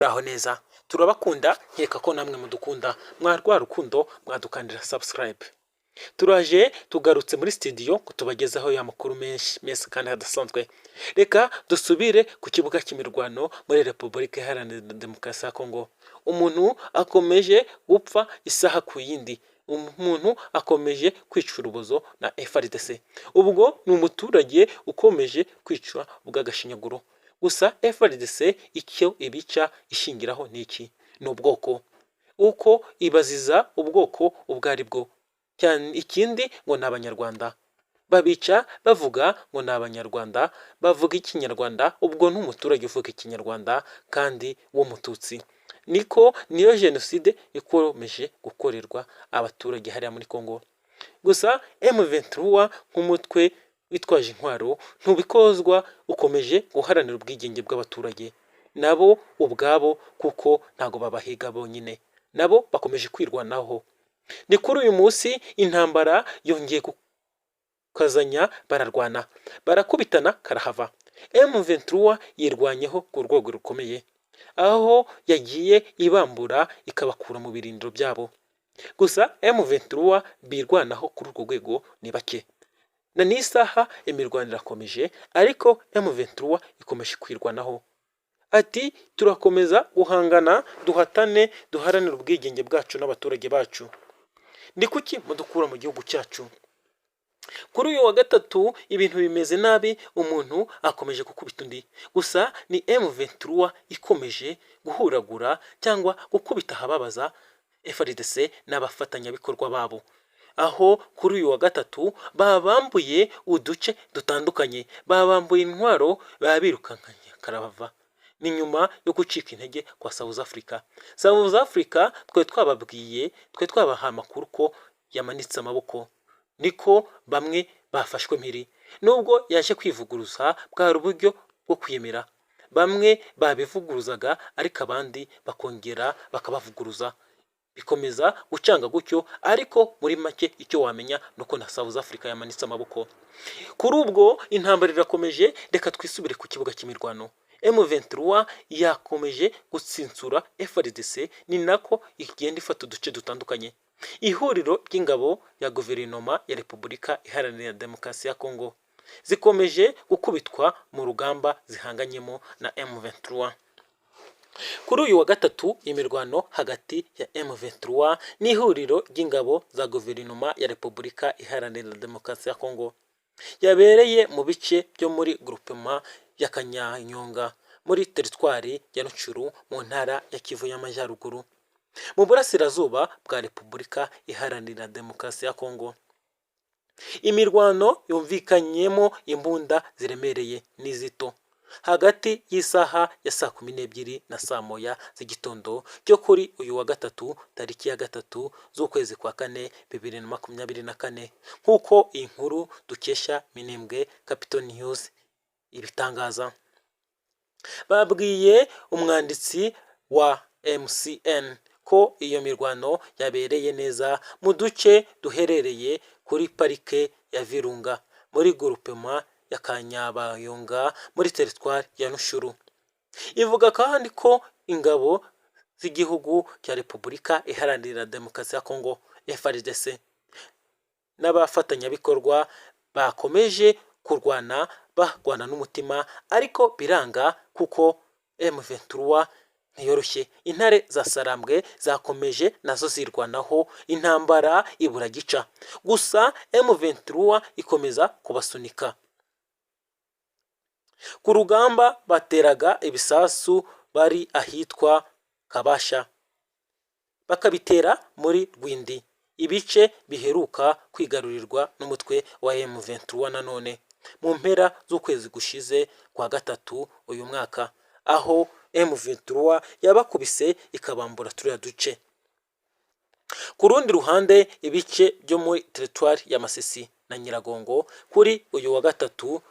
Muraho neza, turabakunda, nkeka ko namwe mudukunda. Mwa rwa rukundo mwadukandira subscribe. Turaje, tugarutse muri studio ngo tubagezeho ya makuru menshi meza kandi adasanzwe. Reka dusubire ku kibuga cy'imirwano muri Repubulika Iharanira Demokarasi ya Kongo. Umuntu akomeje gupfa isaha ku yindi, umuntu akomeje kwicwa urubozo na FARDC. Ubwo ni umuturage ukomeje kwicwa bw'agashinyaguro. Gusa FARDC icyo ibica ishingiraho ni iki? Ni ubwoko, uko ibaziza ubwoko ubwo ari bwo cyane. Ikindi ngo ni Abanyarwanda, babica bavuga ngo ni Abanyarwanda bavuga Ikinyarwanda. Ubwo ni umuturage uvuga Ikinyarwanda kandi w'Umututsi. Niko niyo jenoside ikomeje gukorerwa abaturage hariya muri Congo. Gusa M23 nk'umutwe witwaje intwaro ntubikozwa, ukomeje guharanira ubwigenge bw'abaturage nabo ubwabo, kuko ntabwo babahiga bonyine, nabo bakomeje kwirwanaho. Ni kuri uyu munsi intambara yongeye gukazanya, bararwana, barakubitana karahava. M23 yirwanyeho ku rwego rukomeye, aho yagiye ibambura ikabakura mu birindiro byabo. Gusa M23 birwanaho kuri urwo rwego ni bake. Na n'isaha imirwano irakomeje, ariko M23 ikomeje kwirwanaho. Ati: "Turakomeza guhangana, duhatane, duharanire ubwigenge bwacu n'abaturage bacu. Ni kuki mudukura mu gihugu cyacu?" Kuri uyu wa gatatu ibintu bimeze nabi, umuntu akomeje gukubita undi. Gusa ni M23 ikomeje guhuragura cyangwa gukubita ahababaza FARDC n'abafatanyabikorwa babo, aho kuri uyu wa gatatu babambuye uduce dutandukanye, babambuye intwaro, babirukankanye karabava. Ni nyuma yo gucika intege kwa South Africa. South Africa twari twababwiye, twari twabahaye amakuru ko yamanitse amaboko, niko bamwe bafashwe mpiri. Nubwo yaje kwivuguruza, bwari uburyo bwo kwiyemera. Bamwe babivuguruzaga, ariko abandi bakongera bakabavuguruza, bikomeza gucanga gutyo. Ariko muri make icyo wamenya ni uko na South Africa yamanitse amaboko. Kuri ubwo intambara irakomeje. Reka twisubire ku kibuga cy'imirwano. M23 yakomeje gutsinsura FARDC, ni nako igenda ifata uduce dutandukanye. Ihuriro ry'ingabo ya guverinoma ya Repubulika Iharanira Demokarasi ya Kongo zikomeje gukubitwa mu rugamba zihanganyemo na M23. Kuri uyu wa gatatu imirwano hagati ya M23 n'ihuriro ry'ingabo za guverinoma ya Repubulika Iharanira Demokarasi ya Kongo yabereye mu bice byo muri groupement ya Kanyanyonga, muri teritwari ya Rutshuru, mu ntara ya Kivu y'Amajyaruguru, mu burasirazuba bwa Repubulika Iharanira Demokarasi ya Kongo. Imirwano yumvikanyemo imbunda ziremereye n'izito hagati y'isaha ya saa 12 na saa 1 z'igitondo cyo kuri uyu wa gatatu, tariki ya 3 z'ukwezi kwa 4 2024, nk'uko iyi nkuru dukesha Minembwe Capital News ibitangaza. Babwiye umwanditsi wa MCN ko iyo mirwano yabereye neza mu duce duherereye kuri parike ya Virunga, muri groupement ya Kanyabayonga, muri teritwari ya Rutshuru. Ivuga kandi ko ingabo z'igihugu cya Repubulika Iharanira Demokarasi ya Kongo, FARDC, n'abafatanyabikorwa bakomeje kurwana, barwana n'umutima, ariko biranga kuko M23 ntiyoroshye. Intare za Sarambwe zakomeje nazo zirwanaho, intambara ibura gica. Gusa M23 ikomeza kubasunika ku rugamba, bateraga ibisasu bari ahitwa Kabasha, bakabitera muri Rwindi, ibice biheruka kwigarurirwa n'umutwe wa M23 nanone mu mpera z'ukwezi gushize kwa gatatu uyu mwaka, aho M23 yabakubise ikabambura turiya duce. Ku rundi ruhande, ibice byo muri teritwari ya Masisi na Nyiragongo kuri uyu wa gatatu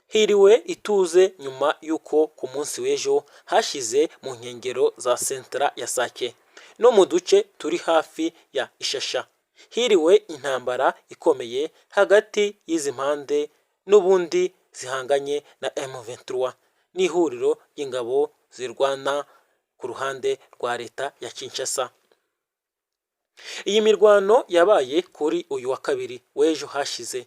hiriwe ituze, nyuma y'uko ku munsi w'ejo hashize mu nkengero za sentara ya Sake no mu duce turi hafi ya Ishasha hiriwe intambara ikomeye hagati y'izi mpande n'ubundi zihanganye na M23 n'ihuriro ry'ingabo zirwana. ku ruhande rwa leta ya Kinshasa. Iyi mirwano yabaye kuri uyu wa kabiri w'ejo hashize.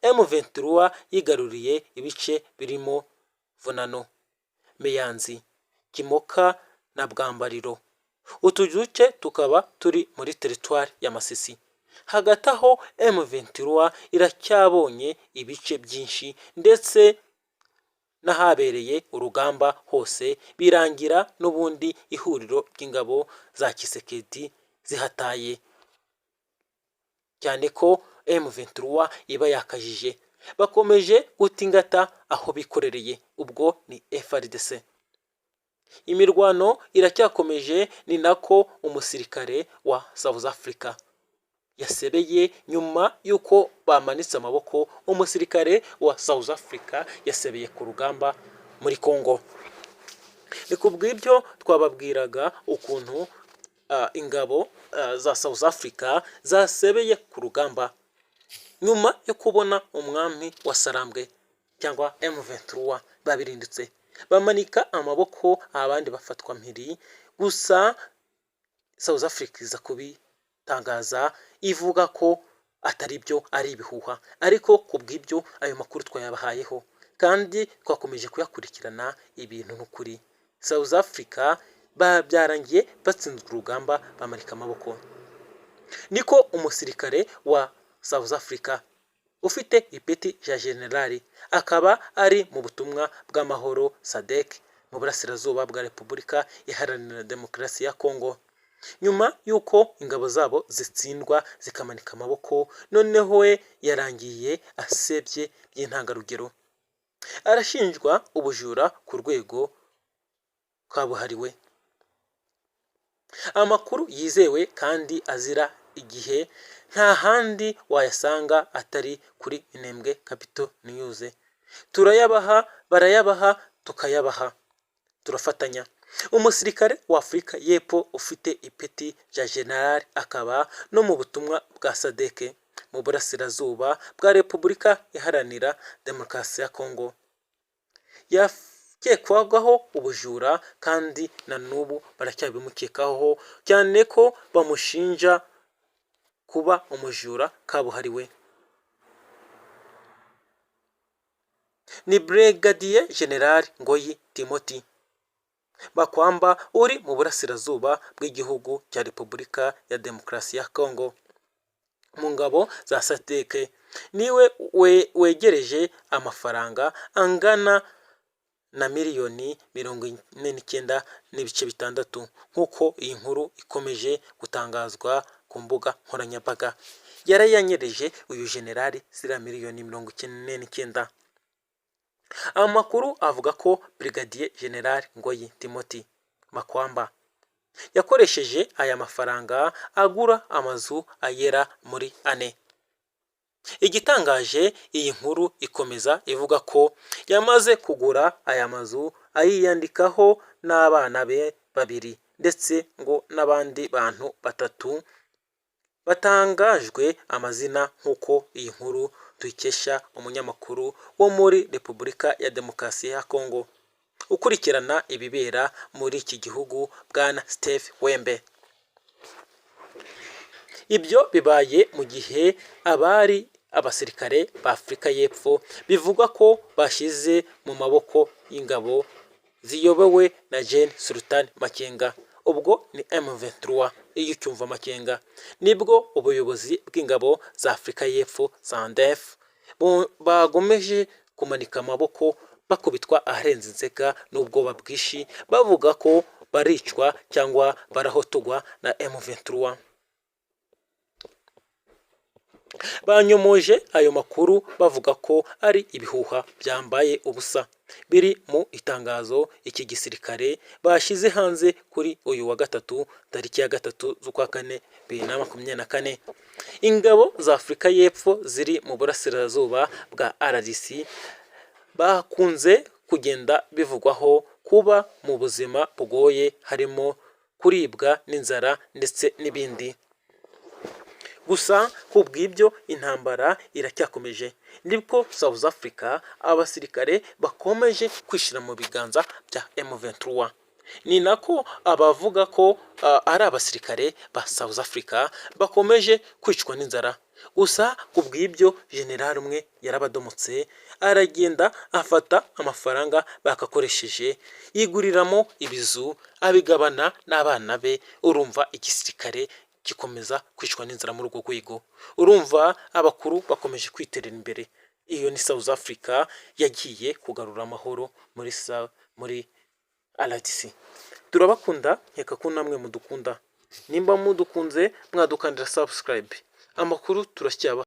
M23 yigaruriye ibice birimo Vunano, Meyanzi, Kimoka na Bwambariro. Utu duce tukaba turi muri teritwari ya Masisi. Hagati aho M23 iracyabonye ibice byinshi ndetse n'ahabereye urugamba hose, birangira n'ubundi ihuriro ry'ingabo za Tshisekedi zihataye, cyane ko M23 iba yakajije. Bakomeje guta ingata aho bikorereye, ubwo ni FARDC. Imirwano iracyakomeje, ni nako umusirikare wa South Africa yasebeye nyuma y'uko bamanitse amaboko. Umusirikare wa South Africa yasebeye ku rugamba muri Congo. Ni ku bw'ibyo twababwiraga ukuntu ingabo za South Africa zasebeye ku rugamba nyuma yo kubona umwami wa Sarambwe cyangwa M23 babirindutse, bamanika amaboko, abandi bafatwa mpiri. Gusa South Africa iza kubitangaza ivuga ko atari byo, ari ibihuha. Ariko ku bw'ibyo ayo makuru twayabahayeho kandi twakomeje kuyakurikirana. Ibintu n'ukuri, South Africa byarangiye batsinzwe urugamba, bamanika amaboko. Niko umusirikare wa South Africa ufite ipeti rya generali, akaba ari mu butumwa bw'amahoro SADC mu burasirazuba bwa Repubulika Iharanira Demokarasi ya Congo, nyuma y'uko ingabo zabo zitsindwa zikamanika amaboko, noneho we yarangiye asebye by'intangarugero. Arashinjwa ubujura ku rwego kabuhariwe. Amakuru yizewe kandi azira igihe nta handi wayasanga atari kuri Intembwe Capital News. Turayabaha, barayabaha, tukayabaha, turafatanya. Umusirikare wa Afurika y'Epfo ufite ipeti rya general, akaba no mu butumwa bwa SADC mu burasirazuba bwa Repubulika Iharanira Demokarasi ya Congo, yakekwagaho ubujura kandi na n'ubu baracyabimukekaho, cyane ko bamushinja kuba umujura kabuhariwe. Ni Brigadier General Ngoyi Timothy Bakwamba uri mu burasirazuba bw'igihugu cya Repubulika ya Demokarasi ya Congo mu ngabo za SADC, niwe wegereje amafaranga angana na miliyoni 49.6, nk'uko iyi nkuru ikomeje gutangazwa ku mbuga nkoranyambaga. Yarayanyereje uyu generali ziriya miliyoni 49. Amakuru avuga ko Brigadier General Ngoyi Timothy Makwamba yakoresheje aya mafaranga agura amazu agera muri ane. Igitangaje, iyi nkuru ikomeza ivuga ko yamaze kugura aya mazu ayiyandikaho n'abana be babiri, ndetse ngo n'abandi bantu batatu batangajwe amazina, nk'uko iyi nkuru tuyikesha umunyamakuru wo muri Repubulika ya Demokarasi ya Congo ukurikirana ibibera muri iki gihugu, bwana Steve Wembe. Ibyo bibaye mu gihe abari abasirikare ba Afurika y'Epfo bivugwa ko bashyize mu maboko y'ingabo ziyobowe na Gen Sultan Makenga, ubwo ni M23. Iyo ucyumva Makenga, nibwo ubuyobozi bw'ingabo za Afurika y'Epfo SANDF bagomeje kumanika amaboko, bakubitwa aharenze inzega n'ubwoba bwinshi, bavuga ko baricwa cyangwa barahotogwa na M23. Banyomoje ayo makuru bavuga ko ari ibihuha byambaye ubusa. Biri mu itangazo iki gisirikare bashyize hanze kuri uyu wa gatatu, tariki ya 3 z'ukwa 4 2024. Ingabo za Afurika y'Epfo ziri mu burasirazuba bwa RDC bakunze kugenda bivugwaho kuba mu buzima bugoye, harimo kuribwa n'inzara ndetse n'ibindi. Gusa ku bw'ibyo intambara iracyakomeje, nibwo South Africa abasirikare bakomeje kwishyira mu biganza bya M23. Ni nako abavuga ko ari abasirikare ba South Africa bakomeje kwicwa n'inzara. Gusa ku bw'ibyo, general umwe yarabadomotse, aragenda afata amafaranga bakakoresheje, yiguriramo ibizu, abigabana n'abana be. Urumva igisirikare gikomeza kwicwa n'inzara muri urwo rwego. Urumva abakuru bakomeje kwiterera imbere. Iyo ni South Africa yagiye kugarura amahoro muri RDC. Turabakunda, nkeka ko namwe mudukunda. Nimba mudukunze, mwadukandira subscribe. Amakuru turacyaba.